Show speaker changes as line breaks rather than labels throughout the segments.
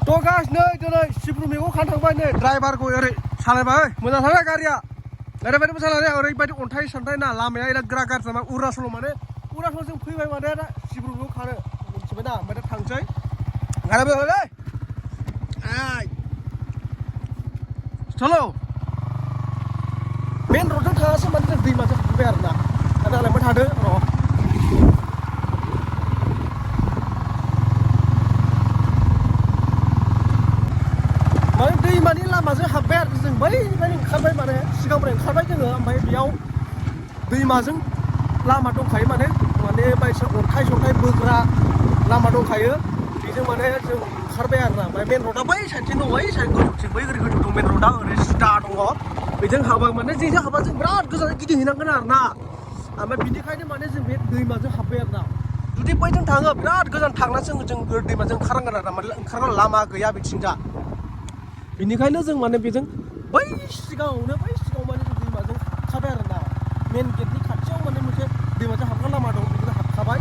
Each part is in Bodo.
थ' गास नै दिनै सिब्रु मैगं खानो थांबाय नै ड्राइभारखौ ओरै सालायबाय मोजां थांबाय गारिया ओरैबायदि मोजां लादों ओरैबायदि अन्थाइ सन्थाइ ना लामाया बिराद गोरा गाज्रि जाबाय अरुणाचलाव माने अरुणाचलजों फैबाय माने दा सिब्रु मैगं खानो मिथिबाय ना ओमफ्राय दा थांसै गारियाबो चलो मेन रडजों थाङासै माने जों दैमाजों हाबबाय आरो ना दा नालाय थादो र' माने दैमानि लामाजों हाबबाय आरो जों बैनिफ्रायनो ओंखारबाय माने सिगांनिफ्राय ओंखारबाय जोङो ओमफ्राय बेयाव दैमाजों लामा दंखायो माने बायदिसिना अन्थाइ सन्थाइ बोग्रा लामा दंखायो बेजों माने जों ओंखारबाय आरो ना ओमफ्राय मेन रडा बै साइडथिं दं बै साइड गोजौथिं बै ओरै गोजौ दं मेन रडा ओरै सिदा दङ बेजों हाबा माने जेजों हाबा जों बिराद गोजान गिदिंहैनांगोन आरो ना ओमफ्राय बिनिखायनो माने जों बे दैमाजों हाबबाय आरो ना जुदि बैजों थाङो बिराद गोजान थांनासो जों दैमाजों ओंखारनांगोन आरो माने ओंखारग्रा लामा गैया बिथिंजा बेनिखायनो जों माने बेजों बै सिगाङाव माने जों दैमाजों हाबखाबाय आरो ना मेन गेटनि खाथियाव माने मोनसे दैमाजों हाबग्रा लामा दं बेजों हाबखाबाय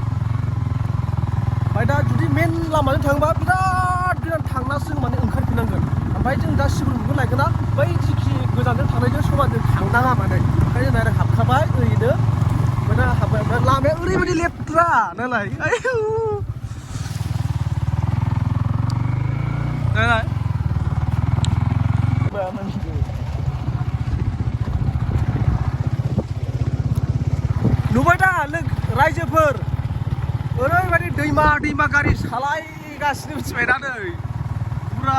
ओमफ्राय दा जुदि मेन लामाजों थाङोबा बिराद गोजान थांनासो जों माने ओंखारफिननांगोन ओमफ्राय जों दा सिब्रु मैगं लायगोन ना बै जिखि गोजानजों थांनायजों समान जों थांनाङा माने ओंखायनो डाइरेक्ट हाबखाबाय ओरैनो ओमफ्राय दा हाबबाय ओमफ्राय लामाया ओरैबायदि लेथ्रा नालाय नुबाय दा रायजोफोर ओरैबायदि दैमा गारि सालायगासिनो मिथिबाय दा नै पुरा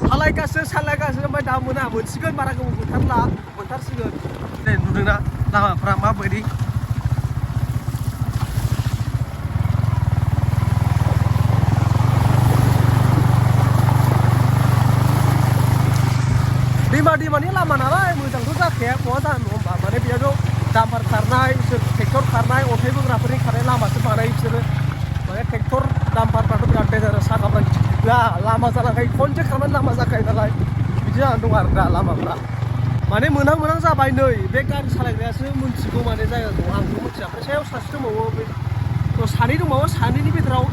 सालायगासिनो ओमफ्राय दा मोनसिगोन बारा गोबाव मोनथारसिगोन नै नुदोंना लामाफ्रा माबायदि दैमानि लामा नालाय मोजांथ' जाखाया बहा जानो नङा होमबा माने बेयाव दाम्पार खारनाय ट्रेक्टर खारनाय अन्थाइ बोग्राफोरनि खारनाय लामासो बानायो बिसोरो माने ट्रेक्टर दाम्पारफ्राथ' बिराद डेन्जारास साखाफ्रा गिदिर लामा जालांखायो खनसे खारनानै लामा जाखायो नालाय बिदि जानानै दं आरो दा लामाफ्रा माने मोनहां जाबाय नै बे गारि सालायग्रायासो मिथिगौ माने जायगाखौ आंथ' मिथिया ओमफ्राय सायाव सासे दंबावो बे सानै दंबावो सानैनि बिथोराव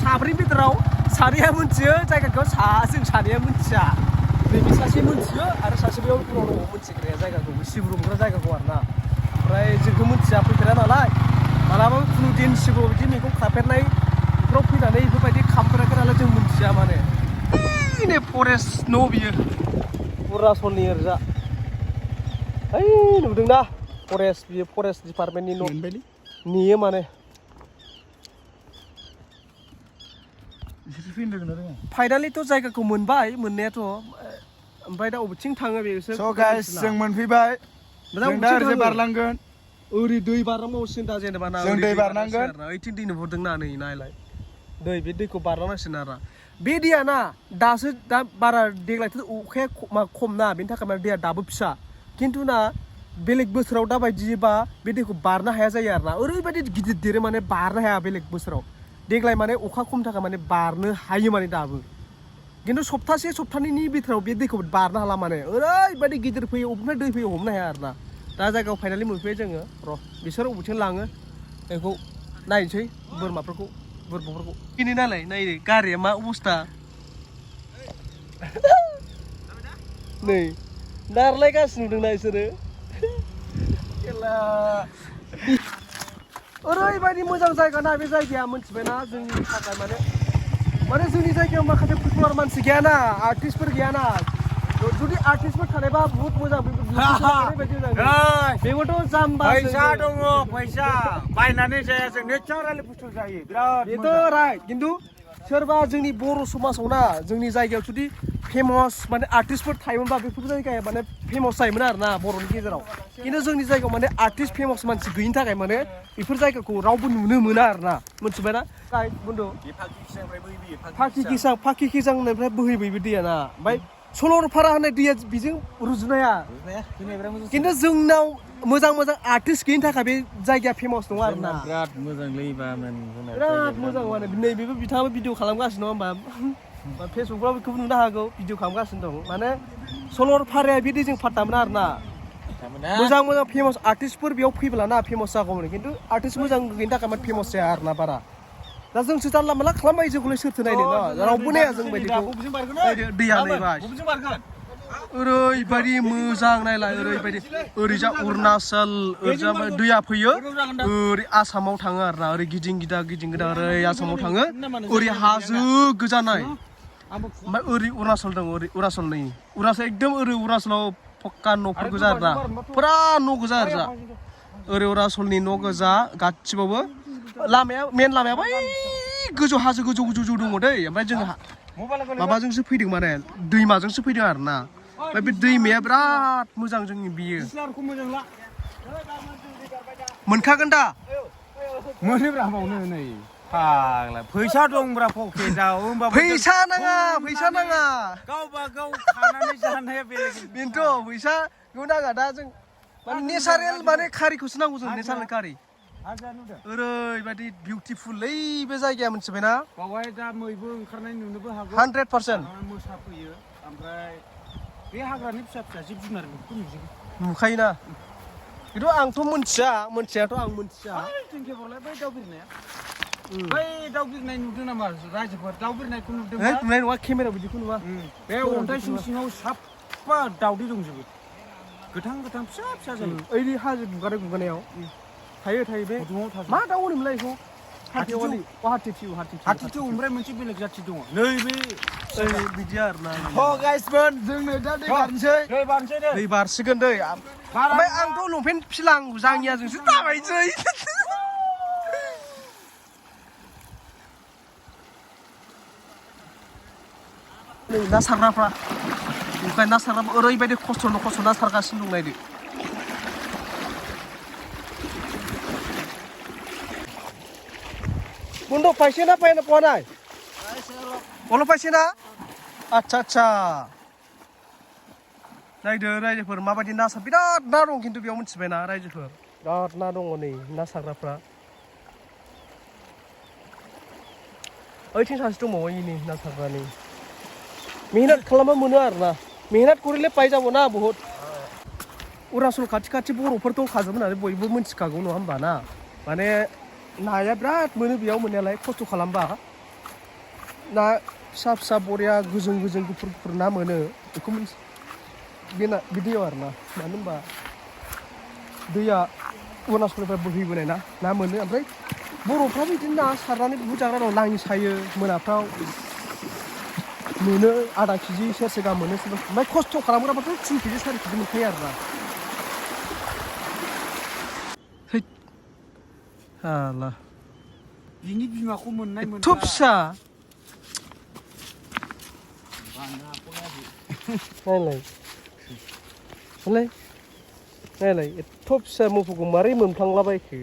साब्रैनि बिथोराव सानैया मिथियो जायगाखौ जों सानैया मिथिया नैबे सासे मिथियो आरो सासे बेयाव उनाव दङ मिथिग्राया जायगाखौ सिब्रु मोनग्रा जायगाखौ आरो ना ओमफ्राय जोंथ' मिथिया फैफेरा नालाय मालाबा खुनु दिन सिगाङाव बिदि मैगं खाफेरनाय बेफोराव फैनानै बेफोरबायदि खामफेराखै नालाय जों मिथिया माने नै फरेस्ट न' बियो अरुणाचलनि ओरजा ओइ नुदोंना बियो फरेस्ट डिपार्टमेन्टनि न' नेयो माने फाइनालिथ' जायगाखौ मोनबाय मोननायाथ' ओमफ्राय दा बबेथिं थाङो बेसो
स' गाइस जों मोनफैबाय जों दा ओरैजाय बारलांगोन
ओरै दै बारनांबावसिगोन दा जेनेबा ना
जों दै बारनांगोन
ओइथिं दै नुहुरदों ना नै नायलाय बे दैखौ बारलांनांसिगोन आरो बे दैया ना दासो दा बारा देग्लायथ' अखाया खम ना बेनि थाखाय माने दैया दाबो फिसा खिन्थु ना बेलेग बोसोराव दाबायदिबा बे दैखौ बारनो हाया जायो आरो ना ओरैबायदि गिदिर देरो माने बारनो हाया बेलेग बोसोराव देग्लाय माने अखा खम थाखाय माने बारनो हायो माने दाबो खिन्थु सप्तानैनि बिथोराव बे दैखौ बारनो हाला माने ओरैबायदि गिदिर फैयो अबेनिफ्राय दै फैयो हमनो हाया आरो ना दा जायगायाव फाइनालि मोनफैयो जोङो र' बिसोर बबेथिं लाङो बेखौ नायनोसै बोरमाफोरखौ बेनि नालाय नायनो गारिया मा अबस्था नै नारलायगासिनो नुदोंना बिसोरो ओरैबायदि मोजां जायगा ना बे जायगाया मिथिबायना जोंनि थाखाय माने जोंनि जायगायाव माखासे पपुलार मानसि गैयाना आर्टिस्टफोर गैयाना जुदि आर्टिस्टफोर थानायबा बहुत मोजां बेबोथ' जाम्बा
फैसा दङ फैसा बायनानै जाया जों नेचारेलि बुस्थु जायो बिराद
बेथ' राइट खिन्थु सोरबा जोंनि बर' समाजाव ना जोंनि जायगायाव जुदि फेमास माने आर्टिस्टफोर थायोमोनबा बेफोर जायगाया माने फेमास जायोमोन आरो ना बर'नि गेजेराव खिन्थु जोंनि जायगायाव माने आर्टिस्ट फेमास मानसि गैयिनि थाखाय माने बेफोर जायगाखौ रावबो नुनो मोना आरो ना मिथिबायना बन्दु फाखि खिसां होननायनिफ्राय बोहैबोयो बे दैया ना ओमफ्राय सलरपारा होननाय दैया बेजों रुजुनाया खिन्थु जोंनाव मोजां आर्टिस्ट गैयिनि थाखाय बे जायगाया फेमास नङा आरो ना
बिराद मोजांलै
बिराद मोजां माने नैबेबो बिथाङाबो भिडिअ खालामगासिनो नङा होमबा फेसबुकफ्राव बेखौबो नुनो हागौ भिडिअ खालामगासिनो दं माने सलरपाराया बे दैजों फाथामोन आरो ना मोजां फेमास आर्टिस्टफोर बेयाव फैब्ला ना फेमास जागौमोन खिन्थु आर्टिस्ट मोजां गैयिनि थाखाय माने फेमास जाया आरो ना बारा दा जोंसो जानला मोनला खालामबाय जोंखौलाय सोरथो नायदों ना रावबो नाया जों बायदिखौ नायदो दैया नायबाय ओरैबायदि मोजां नायलाय ओरैबायदि ओरैजा अरुणाचल ओरैजा दैया फैयो ओरै आसामाव थाङो आरोना ओरै गिदिं गिदा ओरै आसामाव थाङो ओरै हाजो गोजानाय ओमफ्राय ओरै अरुणाचल दं ओरै अरुणाचल नै अरुणाचल एकदम ओरै अरुणाचलाव पक्का न'फोर गोजा आरोना फुरा न' गोजा आरोना ओरै अरुणाचलनि न' गोजा गासिबावबो लामाया मेन लामाया बै गोजौ हाजो गोजौ दङ दै ओमफ्राय जों माबाजोंसो फैदों माने दैमाजोंसो फैदों आरोना ओमफ्राय बे दैमाया बिराद मोजां जोंनि बियो मोनखागोन दा
मोनोब्रा बावनो नै फाग्ला फैसा दंब्रा पकेटाव होमबा
फैसा नाङा
गावबा गाव खानानै जानाया बेलेग
बेनोथ' फैसाखौ नाङा दा जों माने नेचारेल माने खारिखौसो नांगौ जों नेचारेल खारि ओरैबायदि बिउटिफुल बे जायगाया मोनथिबायना
बावहाय दा मैबो ओंखारनाय नुनोबो हागौ
100%
मोसा फैयो ओमफ्राय बे हाग्रानि फिसा जिब जुनारखौ नुजोबो
नुखायोना खिन्थु आंथ' मोनथियाथ' आं मोनथिया
जोंखेबरलाय बै दाउ बिरनाया बै दाउ बिरनाय नुदों नामा रायजोफोर दाउ बिरनायखौ नुदों
नुनाय नङा केमेरायाव बिदिखौ नुवा
बे अन्थाइ सिङाव साफा दाउदै दंजोबो गोथां फिसा जायो
ओइदि हाजो गुगानायाव थायो बे मा दाउ होनोमोनलाय बेखौ
हाथिथु ओमफ्राय मोनसे बेलेग जाथि दङ नैबे
बिदि आरोना
गाइसमोन जोंनो दा दै
बारसिगोन दै ओमफ्राय आंथ' लंपेन्ट फिलां जाङियाजोंसो थाबायसै ना सारग्राफ्रा ओमफ्राय ना सारग्रा ओरैबायदि खस्थ' ना सारगासिनो दं नायदो बन्द' पाइसे ना পোৱা নাই অলপ পাইছে না আচ্ছা नायदो रायजोफोर माबायदि ना सार बिराद ना दं खिन्थु बेयाव मिथिबायना रायजोफोर बिराद ना दङ नै ना सारग्राफ्रा ओइथिं सासे दंबावो नै ना सारग्रानि मेहनत खालामबा मोनो आरोना मेहनत करिले पाइजाबो ना बहुत अरुणाचल खाथि बर'फोर दंखाजोबो होननानै बयबो मिथिखागौ नङा होमबा ना माने नाया बिराद मोनो बेयाव मोननायालाय खस्थ' खालामबा ना फिसा बरिया गोजों गुफुर ना मोनो बेखौ बे दैयाव आरोना मानो होनबा दैया अरुणाचलनिफ्राय बोहैबोनाय ना मोनो ओमफ्राय बर'फ्राबो बिदिनो ना सारनानै बुहुत जाग्रा दं लाङि सायो मोनाफ्राव मोनो आधा केजि सेरसे गाहाम मोनो ओमफ्राय खस्थ' खालामग्राबाथ' 3 केजि 4 केजि मोनखायो आरोना हाला
बिनि बिमाखौ मोननाय
एथ' फिसा नायलाय एथ' फिसा मोफौखौ मारै मोनफ्लांलाबायखो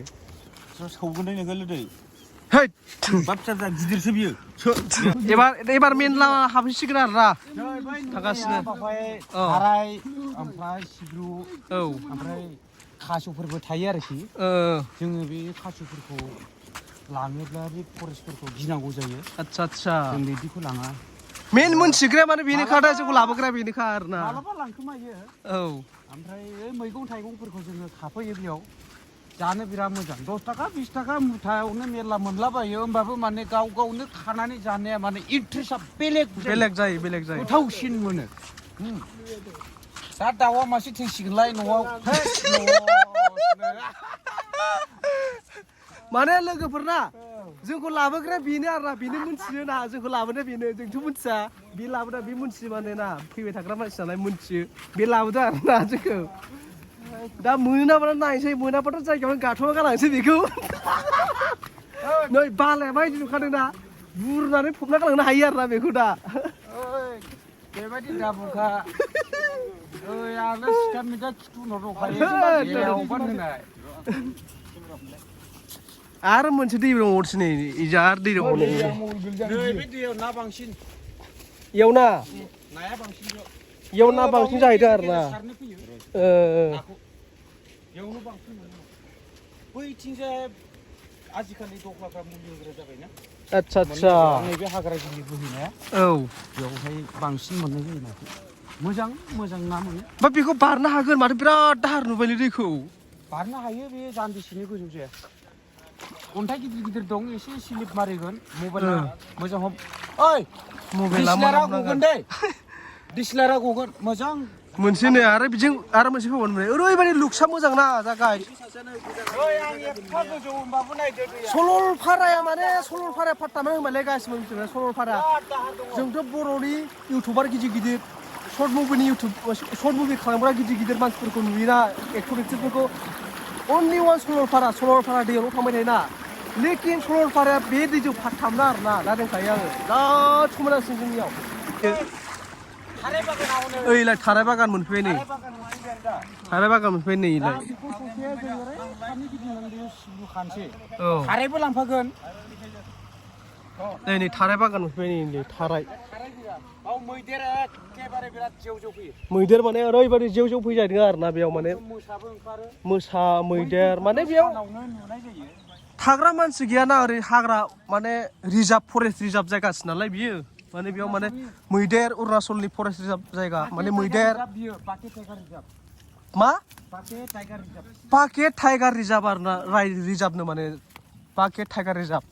सौगोन नोङो लोदै
है
बाबसा गिदिरसो बियो
एबार मेनला हाबहैसिगोन आरोना थांगासिनो
थाराय ओमफ्राय सिब्रु ओमफ्राय खास'फोरबो थायो आरोखि जोङो बे खास'फोरखौ लाङोब्ला बे फरेस्टफोरखौ गिनांगौ जायो
आच्छा
जों बिदिखौ लाङा
मेन मोनथिग्राया माने बेनोखा दा जोंखौ लाबोग्राया बेनोखा आरोना
मालाबा लांखोमायो ओमफ्राय मैगं थाइगंफोरखौ जोङो खाफैयो बेयाव जानो बिराद मोजां 10 थाखा 20 थाखा मुथायावनो मेरला मोनलाबायो होमबाबो माने गावनो खानानै जानाया माने इन्ट्रेस्टआ बेलेग जायो गोथावसिन मोनो दा दाउआ मासे थैसिगोनलाय न'आव
माने लोगोफोरना जोंखौ लाबोग्राया बेनो आरोना बेनो मोनथियो ना जोंखौ लाबोनाया बेनो जोंथ' मोनथिया बे लाबोदा बे मोनथियो माने ना फैबाय थाग्रा मानसि नालाय मोनथियो बे लाबोदों आरोना जोंखौ दा मोनाबाथ' नायनोसै मोनाबाथ' जायगायावनो गाथ'ना गालांसै बेखौ नै बालाया माबायदि नुखादोंना बुरनानै फबना गालांनो हायो आरोना बेखौ दा
बेबायदि दाबुखा आंनो सिखा मिदा खिथुनाव दंखायो
आरो मोनसे दै दं अरसि नै इजार दै दं
बे दैयाव ना बांसिन
इयाव ना
नाया बांसिन
इयाव ना बांसिन जाहैदों आरोना
इयावनो बांसिन मोनो बैथिंजाय आजिखालि दख्लाफ्रा मुलि होग्रा जाबायना
आच्छा
नैबे हाग्रा गिदिर बोहैनाया बेयावहाय बांसिन मोननाय जायो नाखौ मोजां ना मोनो
बा बेखौ बारनो हागोन माथो बिराद दाहार नुबायलै दैखौ
बारनो हायो बे जानजिसेनि गोजौ जाया अन्थाइ गिदिर दं एसे स्लिप मारिगोन मबाइला मोजां हम ओइ
मबाइला
डिसलारा
मोजां
गगोन दै डिसलारा गगोन मोजां
मोनसे नै आरो बिजों आरो मोनसे फैबावनो ओरैबायदि लुक्सा मोजां ना जागाय
ओइ आं एफा गोजौ होनबाबो नायदो दैया
सरलपाराया माने सरलपाराया फात्तामोन होनबालाय गासिबो मिथिबाय सरलपारा जोंथ' बर'नि इउटुबार गिदिर गिदिर सर्ट मुभिनि सर्ट मुभि खालामग्रा गिदिर गिदिर मानसिफोरखौ नुयोना एक्टर एक्ट्रिसफोरखौ अनलि वान सरलपारा दैयावल' थांबाय थायोना लेकिन सरलपाराया बे दैजों फात्तामना आरोना दा दोनखायो आङो बिराद समायनासिन जोंनियाव
थाराय बागानाव
ओइलाय थाराय बागान मोनफैबाय नै थाराय बागान मोनफैबाय नै इलाय औ
थारायबो लांफागोन
नै थाराय बागान मोनफैबाय नै थाराय
बाव मैदेरा एखेबारे बिराद जेव जेव फैयो
मैदेर माने ओरैबायदि जेव जेव फैजादों आरोना बेयाव माने
मोसाबो ओंखारो
मोसा मैदेर माने बेयाव
नुनाय जायो
थाग्रा मानसि गैयाना ओरै हाग्रा माने रिजार्भ फरेस्ट रिजार्भ जायगासो नालाय बियो माने बेयाव माने मैदेर अरुणाचलनि फरेस्ट रिजार्भ जायगा माने मैदेर मा पाकेट टाइगार रिजार्भ आरोना रिजार्भनो माने पाकेट टाइगार रिजार्भ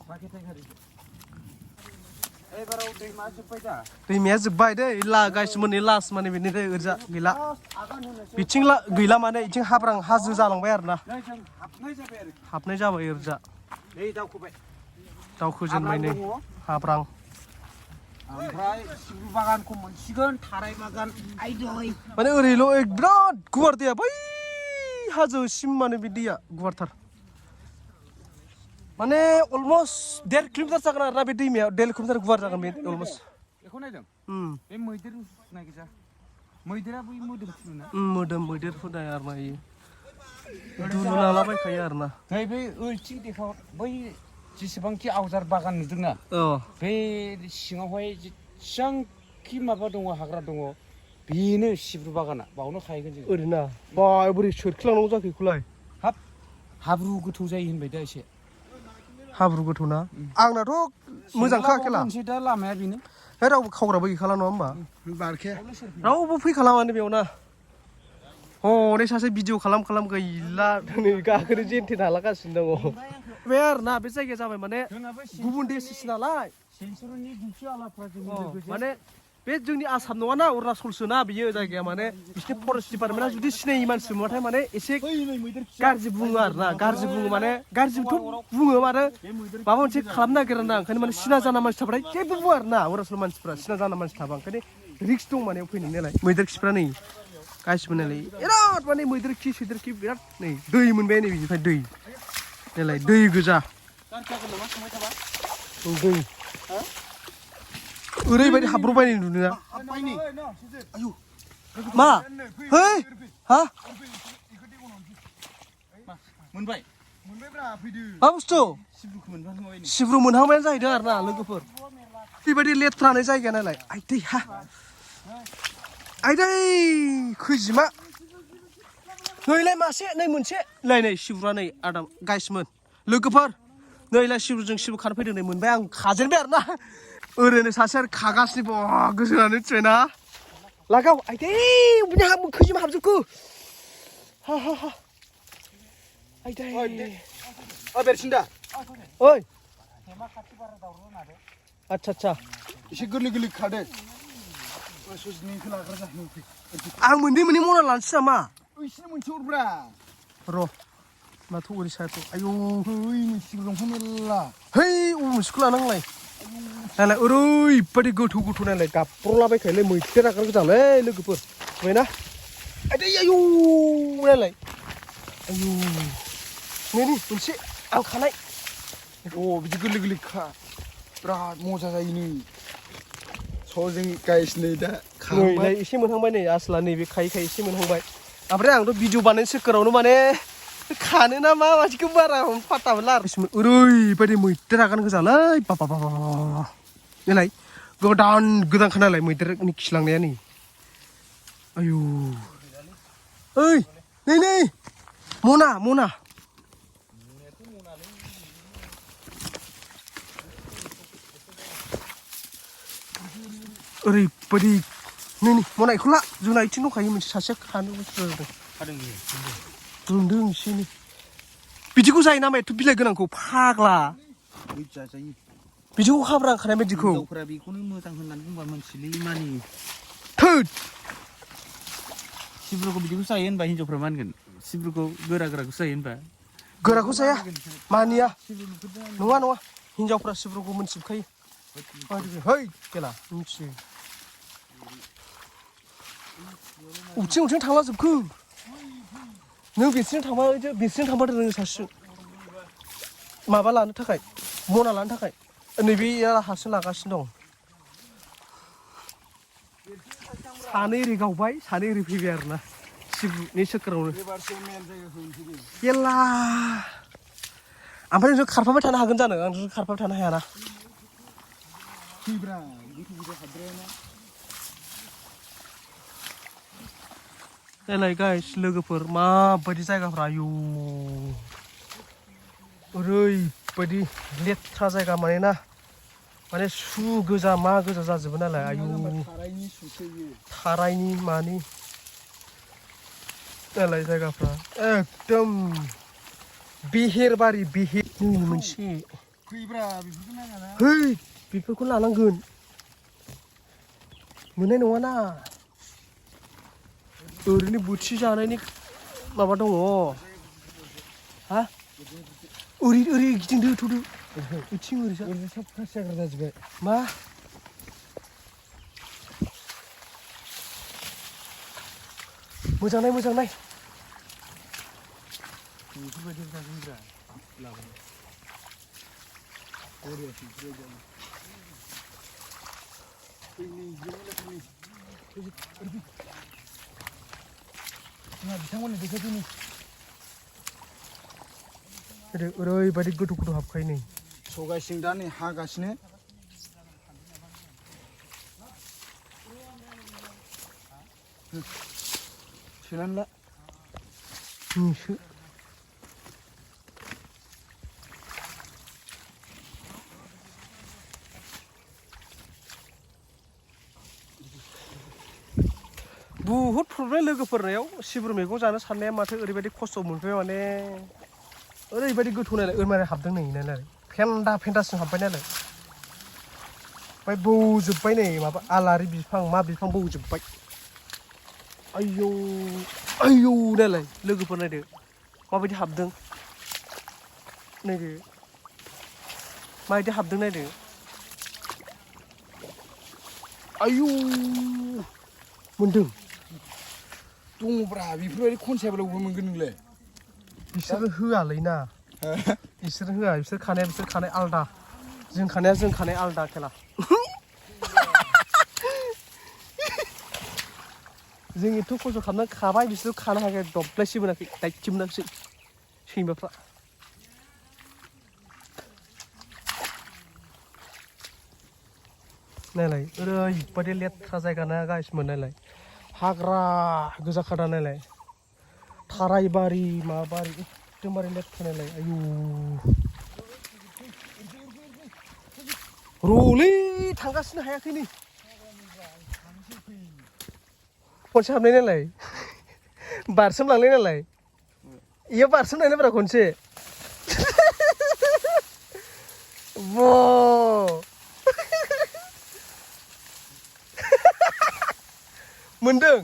दैमाया जोब्बाय दै गायसमोननि लास्ट माने बेनिफ्राय ओरजा गैला बिथिं गैला माने बिथिं हाब्रां हाजो जालांबाय आरोना हाबनाय जाबाय ओरजा दावखोजेनबाय नै हाब्रां
ओमफ्राय सिब्रु बागानखौ मोनसिगोन थाराय बागान
माने ओरैल' बिराद गुवार दैया बै हाजोसिम माने बे दैया गुवारथार माने अलमस्ट 1.5 किल'मिटार जागोन आरोना बे दैमायाव 1.5 किल'मिटार गुवार जागोन बे अलमस्ट
बेखौ नायदों बे मैदेर सुनाय गोजा मैदेरा बै मोदोम सुना
मोदोम मैदेर फुनाय आरोना इयो दुलु लालाबायखायो आरोना
नै बे ओइथिं देखाव बै जेसेबांखि आवजार बागान नुदोंना बे सिङावहाय जेसेबांखि माबा दङ हाग्रा दङ बेनो सिब्रु बागाना बावनो खाहैगोन जों
ओरैना बाय बोरै सोरखिलांनांगौ जाखो बेखौलाय
हाब हाब्रु गोथौ जायो होनबाय दा एसे
हाब्रु गोथौ ना आंनाथ' मोजांखा खेला
मोनसे दा लामाया बेनो
रावबो खावग्राबो गैखाला नङा होमबा
बारखे
रावबो फैखाला माने बेयाव ना हनै सासे भिडिअ खालाम गैला नै गाखोनो जेनथेन हालागासिनो दङ बे आरोना बे जायगाया जाबाय माने गुबुन देशसो नालाय माने बे जोंनि आसाम नङाना अरुणाचलसो ना बियो जायगाया माने बिसोरनि फरेस्ट डिपार्टमेन्टआ जुदि सिनायि मानसि नुबाथाय माने एसे गाज्रि बुङो आरोना गाज्रि बुङो माने गाज्रिथ' बुङो माने माबा मोनसे खालामनो नागिरो ना ओंखायनो माने सिना जाना मानसि थाबाथाय जेबो बुङा आरोना अरुणाचल मानसिफ्रा सिना जाना मानसि थाबा ओंखायनो रिक्स दं माने फैनो नालाय मैदेर खिफ्रा नै गासिबो नालाय बिराद माने मैदेर खि सैदेर खि बिराद नै दै मोनबाय नै बिनिफ्राय दै नालाय दै गोजा दै ओरैबायदि हाब्रबबायनाय नुदोंना मा है हा
मोनबाय
मा बुस्थु सिब्रु मोनहांबायानो जाहैदों आरोना लोगोफोर बेबायदि लेथ्रानाय जायगाया नालाय आइदै हा आइदै खैजिमा नैलाय मासे नै मोनसे नै सिब्रुआ नै आदाम गाइसमोन लोगोफोर नैलाय सिब्रुजों सिब्रु खानो फैदों नै मोनबाय आं खाजेनबाय आरोना ओरैनो सासे आरो खागासिनो गोजोनानै ट्रेना लागाव आइदै बिनि खैजिमा हाबजोबखो हा हा हा आइदै
बेरसिन्दा
ओइ आच्छा
एसे गोरलै खादो
आं मोननै मना लानोसै नामा
एसे मोनसे हरब्रा
र' माथो ओरै सायाव आयौ
है सिब्रु दंफां मेरला
है मोनसेखौ लानांलाय नालाय ओरैबायदि गोथौ नालाय गाब्र'लाबायखायोलै मैदेर आगार गोजालै लोगोफोर नुबायना आइदै आयौ नालाय आयौ नै मोनसे आं खानाय
बिदि गोरलै खा बिराद मजा जायो नै जों गाइस नै दा
खांबाय एसे मोनहांबाय नै आसला नैबे खायै एसे मोनहांबाय ओमफ्राय आंथ' भिडिअ बानायनो सोरखारावनो माने खानो ना मा मानसिखौ बारा फात्ता मोनला आरो ओरैबायदि मैदेर आगान गोजालै बाबा नालाय गोदान खानालाय मैदेरनि खिलांनाया नै आयौ ओइ नै मना ओरैबायदि नै मना इखौ ला जोंना इथिं दंखायो मोनसे सासेया खानो बुस्थु जादों रोंदों एसे नै बिदिखौ जायो नामा एथ' बिलाइ गोनांखौ फाग्ला
जाजायो
बिदिखौ हाब्रा ओंखारनाय बायदिखौ
हिनजावफोरा बेखौनो मोजां होननानै बुंबा मोनथिलै मानि
थोद
सिब्रुखौ बिदिखौ जायो होनबा हिनजावफ्रा मा होनगोन सिब्रुखौ गोरा गोराखौ जायो होनबा
गोराखौ जाया मानिया नङा नङा हिनजावफ्रा सिब्रुखौ मोनथिजोबखायो है गेला मिथियो उथिं थांला जोबखो नों बेसिजों थांबाथाय नोङो सासेजों माबा लानो थाखाय मना लानो थाखाय नैबे हारसिं लागासिनो दं सानै ओरै गावबाय सानै ओरै फैबाय आरोना सिब्रुनि सोरखारावनो गेला ओमफ्राय नोंसोर खारफाबाय थानो हागोन जानो आं खारफाबाय थानो हायाना
फैब्रा गोथौ हाबद्रायाना
देलाय गाइस लोगोफोर माबायदि जायगाफ्रा आयौ ओरैबायदि लेथ्रा जायगा माने सु गोजा मा गोजा जाजोबो नालाय आयौ थारायनि मानि नालाय जायगाफ्रा एकदम बेहेरबारि बेहेरनि मोनसे
फैब्रा बेफोरखौ नाङाना
है बेफोरखौ लानांगोन मोननाय नङाना ओरैनो बोथि जानायनि माबा दङ हा ओरै गिदिंदो थ'दो बिथिं ओरैनो सब खासि जाग्रा जाजोब्बाय मा मोजां नाय
बेफोरबायदि जागोनब्रा लाबोनो बिथांमोननि देखायफैनि
ओरैबायदि गोथौ हाबखायो नै
सगायसिं दा नै हागासिनो सोनानै ला
बुहुद प्रब्लेम लोगोफोरनायाव सिब्रु मैगं जानो साननाया माथो ओरैबायदि खस्थ' मोनफैबाय माने ओरैबायदि गोथौ नालाय ओरैबायदि हाबदों नै नालाय फेन्दासिम हाबबाय नालाय ओमफ्राय बौजोब्बाय नै माबा आलारि बिफां मा बिफां बौजोब्बाय आयौ नालाय लोगोफोर नायदो माबायदि हाबदों नायदो माबायदि हाबदों नायदो आयौ मोनदों
दङब्रा बेफोरबायदि खनसायब्लाबो मोनगोन नोंलाय
बिसोरो होआलै ना बिसोर होआ बिसोर खानाय आलदा जों खानाय आलदा खेला जों एथ' खस्थ' खालामनानै खाबाय बिसोर खानो हायाखै दब्लायसे मोनाखै दाइथि मोनाखिसै सैमाफ्रा नायलाय ओरैबायदि लेथ्रा जायगा ना गाइसमोन नायलाय हाग्रा गोजा खादा नायलाय थारायबारि माबारि एकदमबारे लेथ्रा नायलाय आयौ रलै थांगासिनो हायाखै नै खनसे हाबनाय नालाय बारसोमलांनाय नालाय इयो बारसोमनाय नाब्रा खनसे मोनदों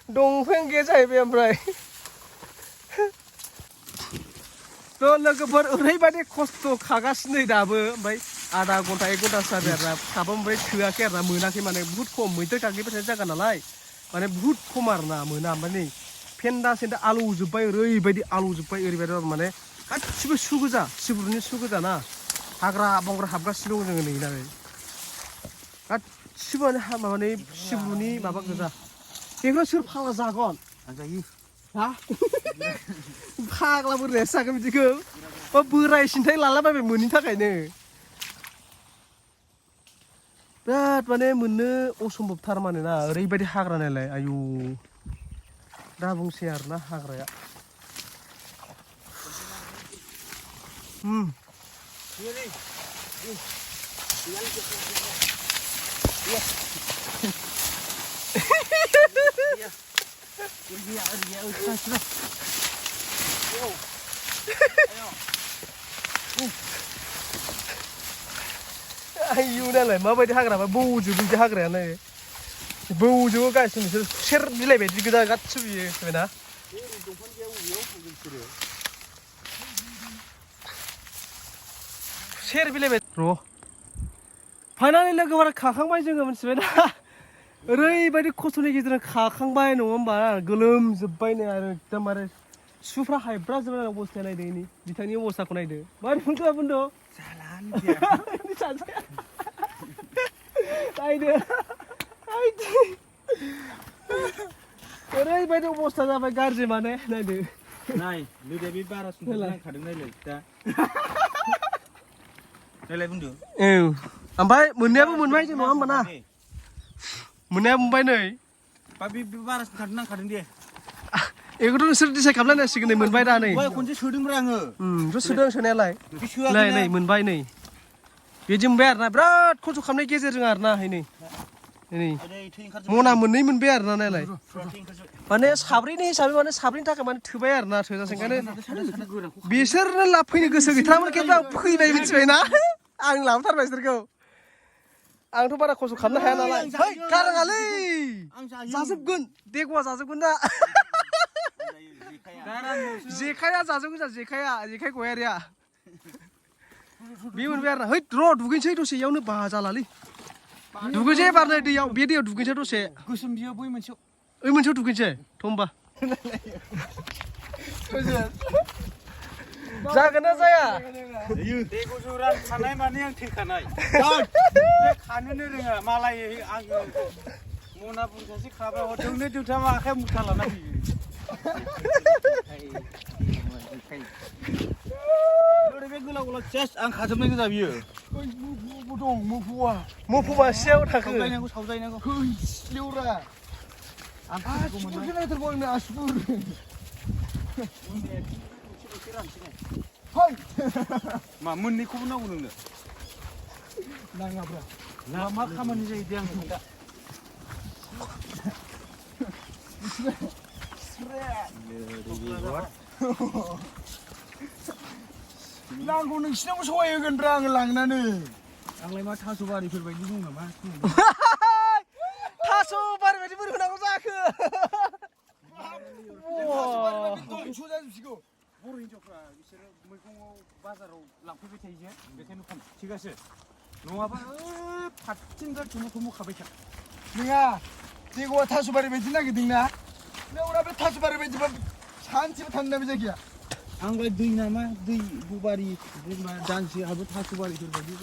दंफां गैया जाहैबाय ओमफ्राय थ' लोगोफोर ओरैबायदि खस्थ' खागासिनो दाबो ओमफ्राय आधा घन्टा 1 घन्टा जाबाय आरोना खाबा ओमफ्राय थोआखै आरोना मोनाखै माने बुहुद खम मैदेर गाग्लिबाय थानाय जायगा नालाय माने बुहुद खम आरोना मोना ओमफ्राय नै फेन्दा आलौजोब्बाय ओरैबायदि आलौजोब्बाय ओरैबायदि माने गासिबो सु गोजा सिब्रुनि सु गोजा ना हाग्रा बंग्रा हाबगासिनो दं जोङो नै नालाय गासिबो माने सिब्रुनि माबा गोजा बेखौ सोर फाग्ला जागोन
जायो
हा फाग्ला बोरायासो जागोन बिदिखौ बा बोराय सिन्थाय लालाबायबाय मोननि थाखायनो बिराद माने मोननो असम्भबथार माने ना ओरैबायदि हाग्रा नालाय आयु दा बुंसै आरोना हाग्राया आयु नालाय माबायदि हाग्रा बौजोबो बिदि हाग्रायानो बौजोबो गासिबो नोंसोर खुसेर बिलाइ बायदि गोजा गासिबो बियो मिथिबायना खुसेर बिलाइ बायदि र' फाइनालि लोगोफोरा खाखांबाय जोङो मिथिबायना ओरैबायदि खस्थ'नि गेजेरजों खाखांबाय नङा होमबा गोलोमजोब्बायनो आरो एकदमबारे सुफ्रा हायब्रा जोबनाय अबस्थाया नायदो इनि बिथांनि अबस्थाखौ नायदो मारै मोनखो बुन्दो नायदो ओरैबायदि अबस्था जाबाय गाज्रि माने नायदो
नाय लोगोया बे बारा सुंदर नांखादों नायलाय दा नायलाय बुन्दो
औ ओमफ्राय मोननायाबो मोनबाय जों नङा होमबा ना मोननाया मोनबाय नै
बा बे बारा सुंखादों नांखादों दे
बेखौथ' नोंसोर डिसाइड खालामलायनांसिगोन नै मोनबाय दा नै
खनसे सोदोंब्रा आङो
थ' सोदों सोनायालाय नै मोनबाय नै बिदि मोनबाय आरोना बिराद खस्थ' खालामनाय गेजेरजों आरोना नै मना मोननै मोनबाय आरोना नायलाय माने साब्रैनि हिसाबै माने साब्रैनि थाखाय माने थोबाय आरोना थोजासे ओंखायनो बिसोरनो लाफैनो गोसो गैथारामोन खिन्थु आं फैबाय मिथिबायना आं लाबोथारबाय बिसोरखौ आंथ' बारा खस्थ' खालामनो हाया नालाय है गाराङालै जाजोबगोन देग'आ जाजोबगोन दा जेखाया जाजोबगोन जा जेखाइ गयारिया बे मोनबाय आरोना है र' दुगैनोसै दसे इयावनो बा जालालै दुगैनोसै एबार नै दैयाव बे दैयाव दुगैनोसै दसे
गोसोम बियो बै मोनसेयाव
ओइ मोनसेयाव दुगैनोसै थ' होमबा जागोन ना जाया
दैग'जोरा खानाय माने आं थैखानाय बे खानोनो रोङा मालाय आङो मना बुरजासे खाबाय हरदोंनो दोंथाम आखाइ मुथा लाना फैयो बे गोलाव गोलाव सेस आं खाजोबनाय गोजा बियो दं मोफौआ
मोफौ मासेयाव थाखो
सावजायनांगौ लेवरा मा मोननैखौबो नांगौ नोंनो नाङाब्रा मा खामानि जायो दे आं दा नांगौ नोंसिनावबो सहाय होगोनब्रा आङो लांनानै आंलाय मा थास' बारिफोर बायदि दं नामा
थास' बारि बायदि बोरै होनांगौ जाखो
बर' हिनजावफ्रा बिसोरो मैगङाव बाजाराव लांफैबाय थायो जे बेखायनो खम थिगासो नङाबा फारसेथिंनिफ्राय थुमु खाबाय था नङा देग'आ थास' बारि बायदि नागिरदोंना नोंना बे थास' बारि बायदिबा सानसेबो थांनो बे जायगाया आंलाय दै नामा दै गुबारि जेनेबा दानसे आबो थास' बारिफोर बायदि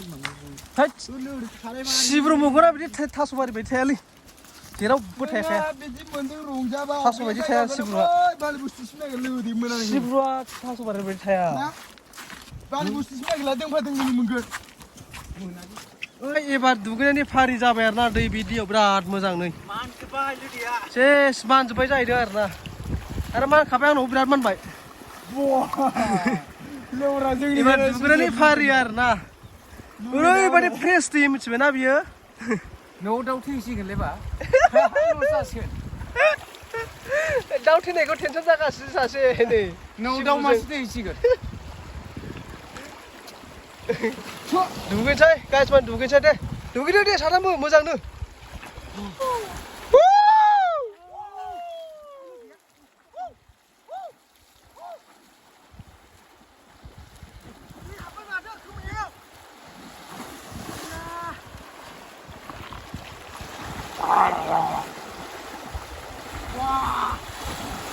सिब्रु मैगङा बिदि थास' बारि बायदि थायालै जेरावबो थाखाया
बिदि मोनदों रंजाबा
थास' बायदि थाया सिब्रुआ
बालि बुस्थुसिम नागिर लोगोदोंमोन आं
सिब्रुआ थास' बारि बायदि थाया
बालि बुस्थुसिम नागिरला दोंफा दोंनै मोनगोन
ओइ एबार दुगैनायनि फारि जाबाय आरोना दै बे दैयाव बिराद मोजां नै सेस मानजोब्बाय जाहैदों आरोना आरो मानखाबाय आंनाव बिराद मानबाय एबार दुगैनायनि फारि आरोना ओरैबायदि फ्रेस दै मिथिबायना बियो
न'आव दाउ थैसिगोनलै बा जासिगोन
दाउ थैनायखौ टेनसन जागासिनो सासे नै
न'आव दाउ मासे थैसिगोन
दुगैनोसै गाइसमान दुगैनोसै दे दुगैदो दे साथामबो मोजांनो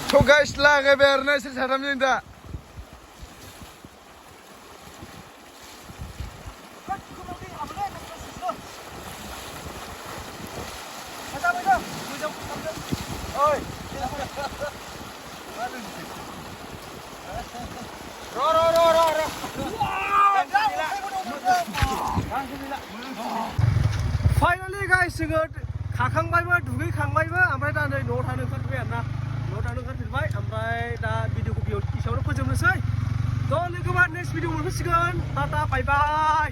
थ' गाइस लागायबाय आरोना इसोर साथामजों दा
फाइनालि गाइस जोङो खाखांबायबो दुगैखांबायबो ओमफ्राय दा नै न'आव थानो ओंखारफिनबाय आरोना न'आव थानो ओंखारफिनबाय ओमफ्राय दा भिडिअखौ बेयाव एसेयावनो फोजोबनोसै थ' लोगोफोर नेक्स्ट भिडिअ मोनफैसिगोन टाटा बाय बाय